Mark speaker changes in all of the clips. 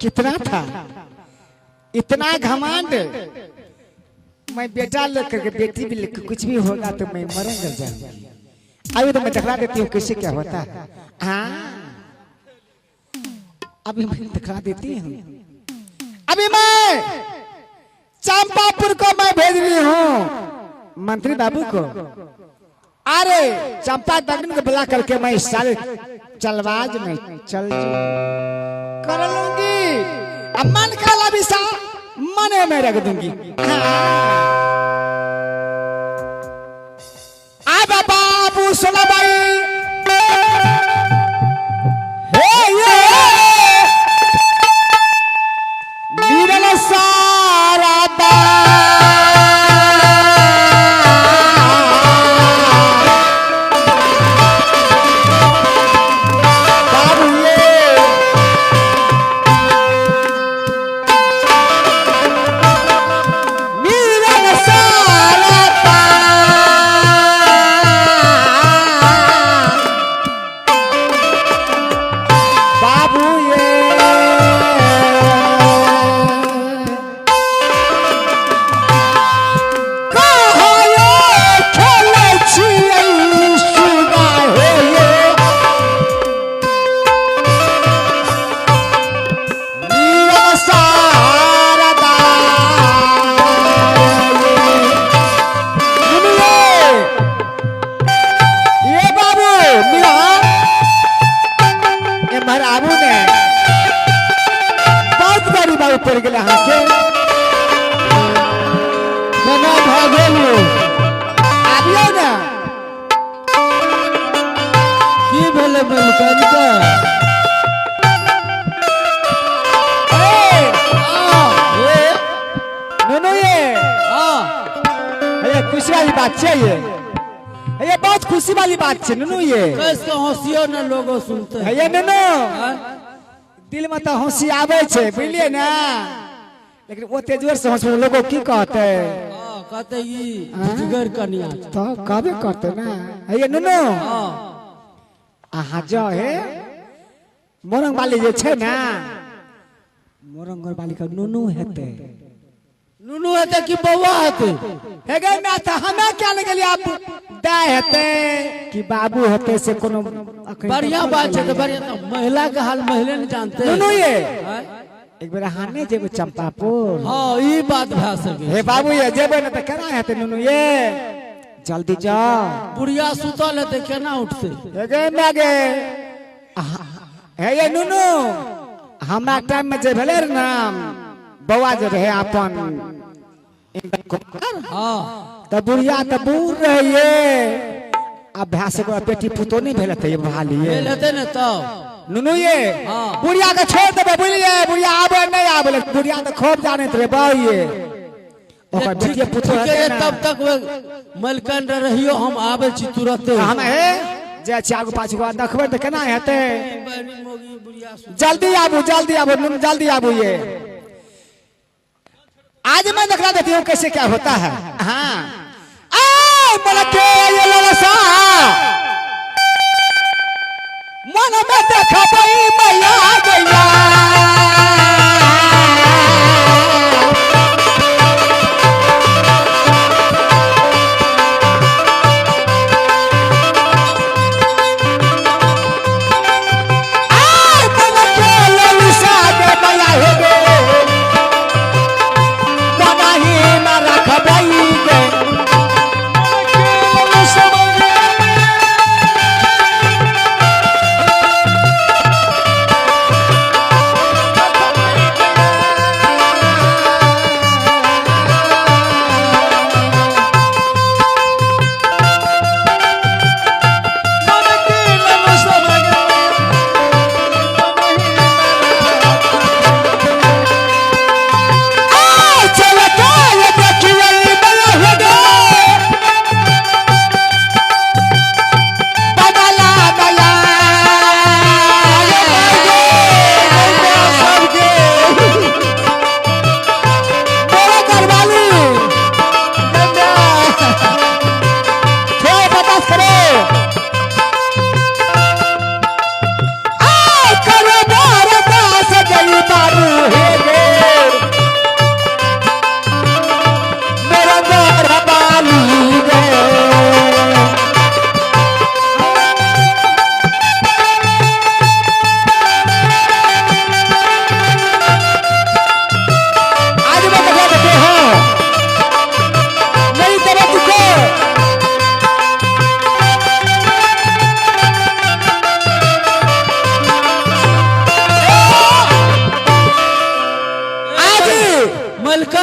Speaker 1: कितना था इतना घमंड, मैं बेटा लेकर के बेटी भी लेकर कुछ भी होगा तो मैं मरेंगे जाऊंगी। अभी तो मैं दिखला देती हूँ कैसे क्या होता है। हाँ अभी मैं दिखला देती हूँ। अभी मैं चंपापुर को मैं भेज रही हूँ मंत्री बाबू को। अरे चंपा दगन को बुला करके मैं सारे चलवाज में चल कर लूंगी। अब मन का लाभिसा मने में रख दूंगी। हाँ। आ बाबू सुना भाई, हे ये मीरल सारा बाबू ये मीरल सारा बाबू ये कहो खेलै छियै सुगा हे ये मीरा शारदा ये। ये बाबू मीरा एम्हर आबू ने, बहुत बड़ी बाबू पड़ गेल अहाँके।
Speaker 2: केना भऽ गेल यौ?
Speaker 1: आबियौ ने।
Speaker 2: की भेलै मलिकानिके?
Speaker 1: ए,
Speaker 2: ए,
Speaker 1: नुनू ये
Speaker 2: हाँ
Speaker 1: ये खुशी वाली बात छै, ये बहुत खुशी वाली बात छै नुनू ये।
Speaker 2: कैसे हंसियो ने लोगो सुनते।
Speaker 1: ये नुनू
Speaker 2: हाँ?
Speaker 1: दिल में तऽ हंसी आबै छै बुझलियै ने, लेकिन ओते जोर से हंसबै लोगो की कहतै?
Speaker 2: हाँ, कहते ई जिगर कनिया छै।
Speaker 1: तऽ कहबे करतै ने। हे नुनू
Speaker 2: हाँ
Speaker 1: अहाँ जाउ हे मोरंग वाली जे छै ने, मोरंग वाली के नुनू हेतै।
Speaker 2: नुनू हेतै कि बौआ हेतै?
Speaker 1: हे गे मैं तऽ हमे क्या ने गेलियै, आब दाय हेतै कि बाबू हेतै से कोनो अखन
Speaker 2: बढ़िया बात छै तऽ बढ़िया, तऽ महिला के हाल महिले ने जानते।
Speaker 1: नुनू ये
Speaker 2: हाँ?
Speaker 1: एक बेर अहाँ नहि जेबै चंपापुर?
Speaker 2: हाँ ई बात भए सकै।
Speaker 1: हे बाबू ये जेबै ने तऽ केना हेतै नुनू ये, जल्दी जाओ।
Speaker 2: बुढ़िया सुतल हेतै केना उठतै?
Speaker 1: हे गे मैं गे हे ये नुनू, हमरा टाइम में जे भेलै रे ना बौआ जे रहे अपन,
Speaker 2: हाँ
Speaker 1: तऽ बुढ़िया तऽ बूढ़ रहिए, आ भए सकै बेटी पुतो नहि भेल हेतै भालिए
Speaker 2: भेल हेतै ने तब।
Speaker 1: नुनू ये
Speaker 2: हाँ।
Speaker 1: बुढ़िया के छोड़ देबै बुझलियै, बुढ़िया आबे नहि आबे, लेकिन बुढ़िया तऽ खूब जानैत रहे बाऊ ये, ओकर बेटिए पुतो
Speaker 2: ठीके
Speaker 1: हेतै
Speaker 2: छै,
Speaker 1: ने।
Speaker 2: तब तक मलकन रहियो, हम आबै छी तुरते।
Speaker 1: हम हे जे छी आगू पाछू देखबै तऽ केना हेतै?
Speaker 2: बहनी मोगी बुढ़िया
Speaker 1: जल्दी आबू, जल्दी आबू नुनू, जल्दी आबू। ये आज मैं दिखला देती हूँ कैसे क्या होता है। हाँ आ मलके ये ललसा मन में देखबई मैया गैया। आ मलके ललसा गे मैया हे गे मनाही न रखबई गे।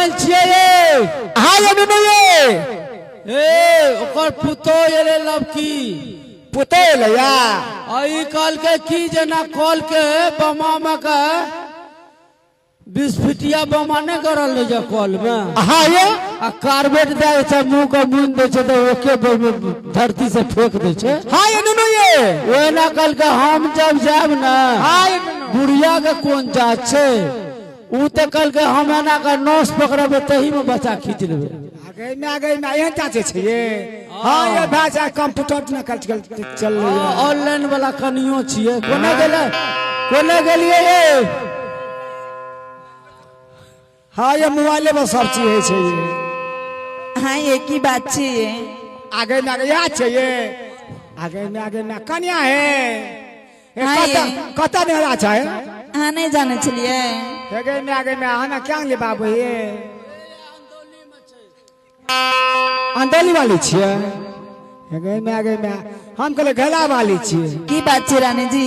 Speaker 2: मलकाइन छियै ये।
Speaker 1: हाँ ये नुनू ये।
Speaker 2: ए ओकर पुतोह एलै लवकी।
Speaker 1: पुतोह एलै या?
Speaker 2: आ ई कहलकै की जेना कल के बमा में के 20 फीटिया बमा नहि गड़ल रहै छै कल में।
Speaker 1: हाँ ये।
Speaker 2: आ कार्बेट दए दै छै, मुंह के मुन दै छै तऽ ओके बेर में धरती से फेंक दै छै।
Speaker 1: हाँ ये नुनू ये।
Speaker 2: ओहिना कहलकै हम जब जायब ने,
Speaker 1: हाँ ये नुनू।
Speaker 2: बुढ़िया के कोन जात छै, उ तऽ कहलकै हम एना के नस पकड़बै तही में बच्चा खींच लेबै।
Speaker 1: आगे में आगे में एहन चाचे छै ये। हाँ ये भाषा कंप्यूटर न कल चल चल रही है।
Speaker 2: ऑनलाइन वाला कनियो छियै। कोना गेलै, कोना गेलियै ये?
Speaker 1: हाँ ये मोबाइले पर सब चीज होइ छै ये।
Speaker 3: हाँ ये की बात छै ये?
Speaker 1: आगे में आगे याद छै ये। आगे में आगे में कन्या है। ए,
Speaker 3: हाँ,
Speaker 1: कत
Speaker 3: ये।
Speaker 1: कत नेहरा छै?
Speaker 3: अहाँ नहि जानै छलियै?
Speaker 1: आगे में आगे में अहाँ क्या ले बाबू ये? अंदौली वाली छियै। आगे में आगे में हम कहले घैला वाली छियै।
Speaker 3: की बात छै रानी जी?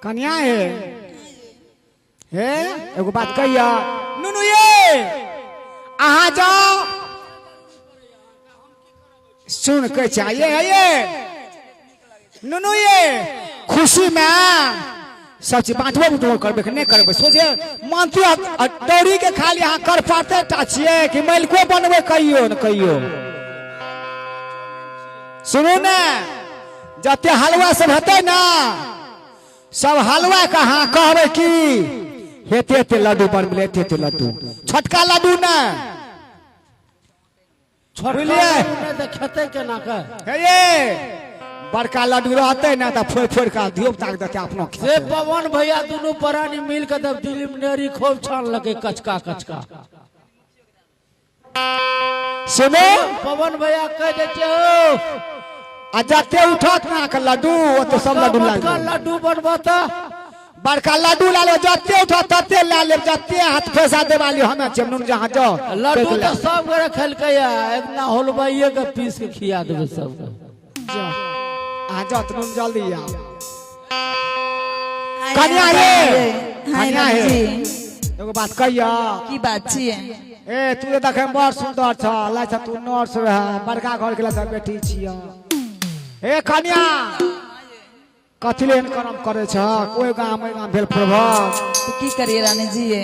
Speaker 1: कन्या है। हे एगो बात कहिया नुनू ये, अहाँ जाओ सुन के चाहिए है ये नुनू ये। खुशी में सब चीज बांटबो उटबो करबै कि नहि करबै? सोचे मंत्री दौड़ी के खाली अहाँ कर पाते टा छियै कि मालिको बनबै कहियो ने कहियो। सुनू ने, जते हलवा सब हेतै ने सब हलवा के अहाँ कहबै कि हेते हेते लड्डू बनबै, हेते हेते लड्डू, छोटका लड्डू ने।
Speaker 2: छोटका
Speaker 1: बुझलियै?
Speaker 2: लड्डू नहि तऽ खेतै केना के?
Speaker 1: हे ये बड़का लड्डू रहतै ने तऽ फोड़ि फोड़ि कऽ धियो पुता के देतै अपनो
Speaker 2: से
Speaker 1: खेतै।
Speaker 2: पवन भैया दुनू प्राणी मिल के तब दिल्ली में नेरी खूब छानलकै कचका कचका।
Speaker 1: सुनू
Speaker 2: पवन भैया कह दै छै ओ
Speaker 1: आ जते उठत ना के लड्डू ओते सब लड्डू ला
Speaker 2: बड़का
Speaker 1: लेब।
Speaker 2: लड्डू बनबो तऽ
Speaker 1: बड़का लड्डू ला लेब, जते उठत तते ला लेब, जते हाथ पैसा देवा लियो हमे छियै नुन जहाँ जाओ।
Speaker 2: लड्डू
Speaker 1: पैसा
Speaker 2: तऽ सब गोरे खेलकै या एक ना होलबैये के पीस के खिया देबै सबके।
Speaker 1: जाओ। अहाँ जाओ तऽ नुन जल्दी आओ।
Speaker 3: हाँ,
Speaker 1: कन्या
Speaker 3: हाँ,
Speaker 1: हे,
Speaker 3: हाँ,
Speaker 1: कन्या
Speaker 3: रानी
Speaker 1: हे।
Speaker 3: जी।
Speaker 1: एगो बात कहिया?
Speaker 3: की बात छियै?
Speaker 1: ए तू तऽ देखै में बड़ सुन्दर छ, लै छ तू नर्स रह, बड़का घर के लड़का बेटी छिय। ए कन्या कथी ले एहन करम करै छ? कोई गाम ओहि गाम भेल फोड़ब।
Speaker 3: तऽ की करियै रानी जी ये?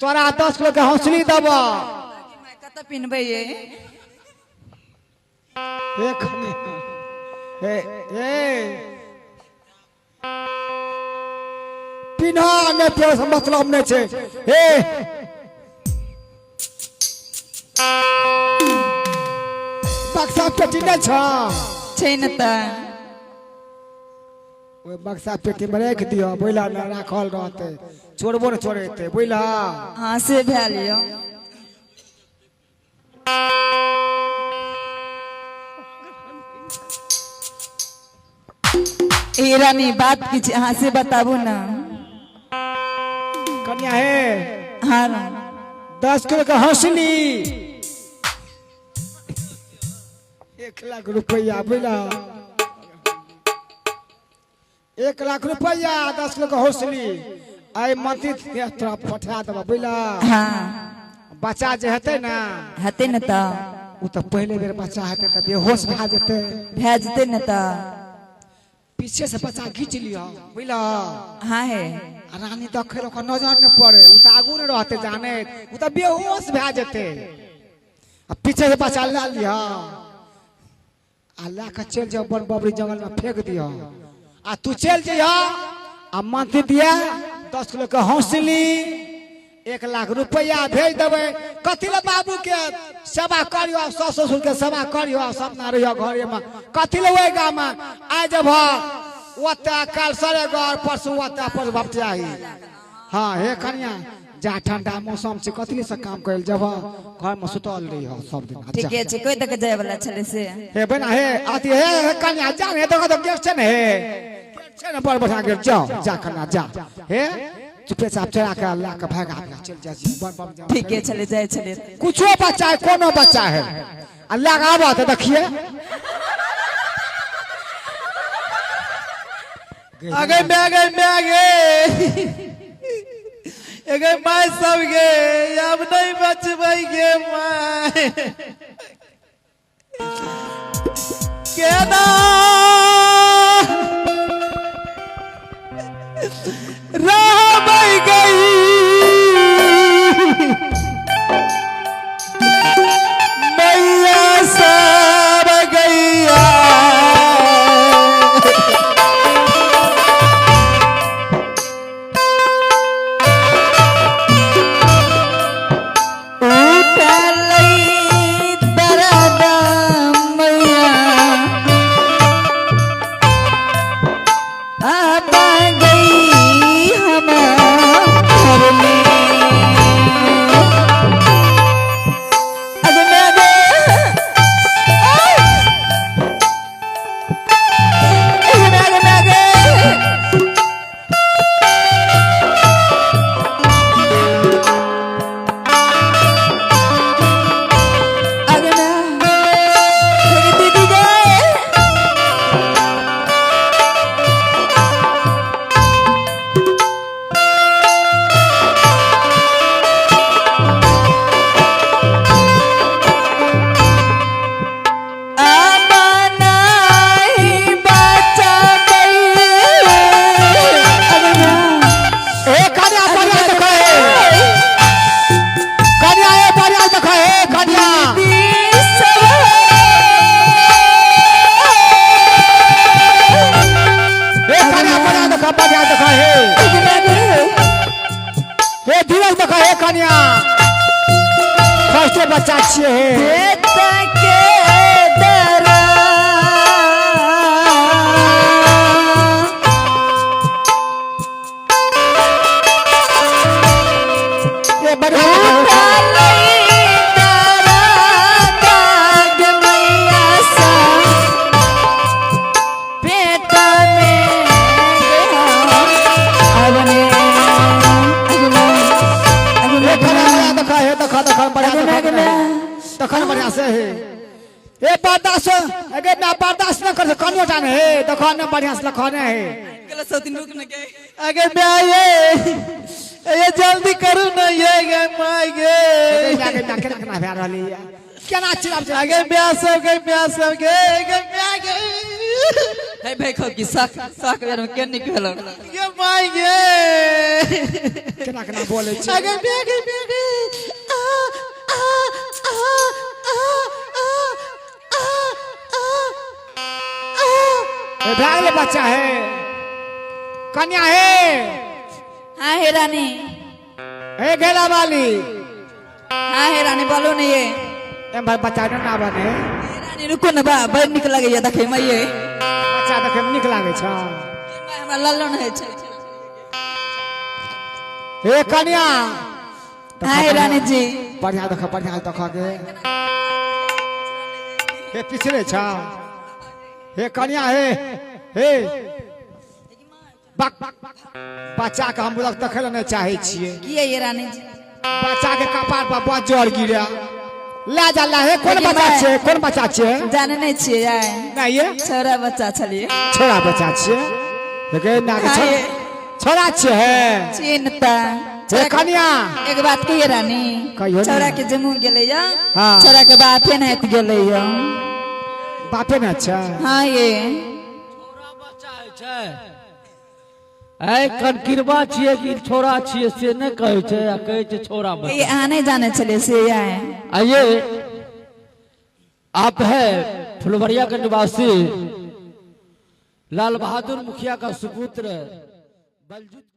Speaker 1: तोरा 10 किलो के हौसली देब।
Speaker 3: कतऽ पिन्हबै ये?
Speaker 1: ए कन्या, ए ए पिन्हा नहि पिन्हा से मतलब नहि छै। हे बक्सा पेटी नहि छ?
Speaker 3: छै ने तऽ।
Speaker 1: ओहि बक्सा पेटी में राखि दिअ, बुझला ने, राखल रहतै, चोरबो ने चोरेतै, बुझला?
Speaker 3: हाँ से भेल यौ। ए रानी बात की छै अहाँ से बताबू ना।
Speaker 1: कन्या हे।
Speaker 3: हाँ रानी।
Speaker 1: 10 किलो के हौसली 1 लाख रुपया, बुझला? 1 लाख रुपया 10 किलो के हौसली आई मंत्री तोरा पठा देबा, बुझला?
Speaker 3: हाँ।
Speaker 1: बच्चा जे हेतै ने,
Speaker 3: हेतै ने तऽ।
Speaker 1: ओ तऽ पहिले बेर बच्चा हेतै तऽ बेहोश भए जेतै।
Speaker 3: भए जेतै ने तऽ।
Speaker 1: पीछे से बच्चा घींच लिअ, बुझला?
Speaker 3: हाँ हे।
Speaker 1: आ रानी देखै ओकर नजर नहि पड़े, ओ तऽ आगू नहि रहतै जाने, ओ तऽ बेहोश भए जेतै। आ पीछे से बच्चा लए लिअ आ लए कऽ चलि जाओ बन बबरी जंगल में फेंक दिअ आ तू चलि जइह आ मंत्री दिया 10 किलो के हौसली 1 लाख रुपया भेज देबै। कथी ले बाबू के सेवा करियो, सास ससुर के सेवा करियो, सपना रहियो घरे में, कथी ले ओहि गाम में आइ जब ओतऽ काल सरे घर परसू ओतऽ परसू भपटियाही। हाँ हे कन्या जा, ठंडा मौसम छै, कथी से काम करल जब घर में सुतल रही हो सब दिन। अच्छा।
Speaker 3: ठीके छै, कोई तक जाय वाला छलै से?
Speaker 1: हे बना हे अथी हे, हे कन्या जा ने, देखो तो गेट छै ने, हे गेट छै ने, बड़ बढ़िया गेट, जाओ जा कन्या जा, हे चुपे चाप चढ़ा के ला के भागा भागा चल जा छी बड़ बड़ जा।
Speaker 3: ठीके छलै, जाइ छलै।
Speaker 1: कुछो बच्चा है, कोनो बच्चा है आ लगाबऽ तऽ देखिए।
Speaker 2: आगे मैं आगे मैं आगे
Speaker 4: एगे my सब गे, अब नहीं बचबै गे my. केना रहबै गई मैया सब गैया।
Speaker 3: उठलै दरद मैया अब गई हम घर में। अगे मैं अगे अगे मैं अगे मैं अगे। अगे मैं मेरी दीदी गए। अब नहीं बचबै। अगे मैं
Speaker 1: ए कन्या, बढ़िया देखो हे। कन्या, ए बढ़िया देखो हे कन्या। ए कन्या, बढ़िया देखो, बढ़िया देखो हे। हे धीरज देखो हे कन्या, फर्स्ट बच्चा छियै हे। ए बढ़िया देखो हे। ए कन्या, बढ़िया देखो हे, देखो देखो बढ़िया देखो, देखो बढ़िया से हे। ए बर्दाश्त अगे ना, बर्दाश्त न कर कनियो टाने हे, देखो न बढ़िया से लखने हे।
Speaker 4: अगे my ये जल्दी करू ना ये गे my गे।
Speaker 1: केना केना केना भए रहली है, केना चिल्लाब छै?
Speaker 4: अगे म्या सब गे, म्या सब गे, गे म्या गे।
Speaker 3: हे भाई खो की साख साख बेर में के निकल
Speaker 4: गे my गे।
Speaker 1: केना केना बोलै छै?
Speaker 4: अगे म्या गे, म्या गे, आ आ आ आ आ आ आ आ।
Speaker 1: ए भए गेलै बच्चा हे कन्या हे।
Speaker 3: हाँ हे रानी।
Speaker 1: हे घेरा वाली।
Speaker 3: हाँ हे रानी, बोलो नहीं ये।
Speaker 1: एम भाई बच्चा ना बने।
Speaker 3: हे रानी, रुको न बा, बड़ निक लगैया देखे में ये।
Speaker 1: बच्चा देखे में नीक लागै छै।
Speaker 3: हमरा ललन होइ छै।
Speaker 1: हे कन्या।
Speaker 3: हाँ हे रानी जी।
Speaker 1: बढ़िया देख, बढ़िया देख के हे, पिछले छ हे कन्या हे। हे बच्चा के हम लोग देखे लए नहि चाहै छियै।
Speaker 3: की ये रानी जी?
Speaker 1: बच्चा के कपार पर बहुत जोर गिरा ला जा ला हे। कोन बच्चा छै, कोन बच्चा छै?
Speaker 3: जाने नहीं छियै आइ।
Speaker 1: नहीं ये
Speaker 3: छोरा बच्चा छलियै।
Speaker 1: छोरा बच्चा छियै, देखे ना के।
Speaker 3: हाँ ये।
Speaker 1: छोरा छियै हे।
Speaker 3: चिन्ता।
Speaker 1: हे कन्या।
Speaker 3: एक बात कहिए रानी?
Speaker 1: कहियौ ने।
Speaker 3: छोरा के जमू गेलै या।
Speaker 1: हाँ।
Speaker 3: छोरा के बापे नहीं गेलै या।
Speaker 1: बापे ने अच्छा।
Speaker 3: हाँ ये।
Speaker 2: छोरा बच्चा होइ छै, ऐ कनकिरबा छियै कि छोरा छियै से नहि कहै छै, आ कहै छै छोरा
Speaker 3: ये
Speaker 2: बच्चा।
Speaker 3: अहाँ नहीं जाने छलियै से आइ।
Speaker 2: आइए, आप है फुलवरिया के निवासी लाल बहादुर मुखिया का सुपुत्र बलजीत।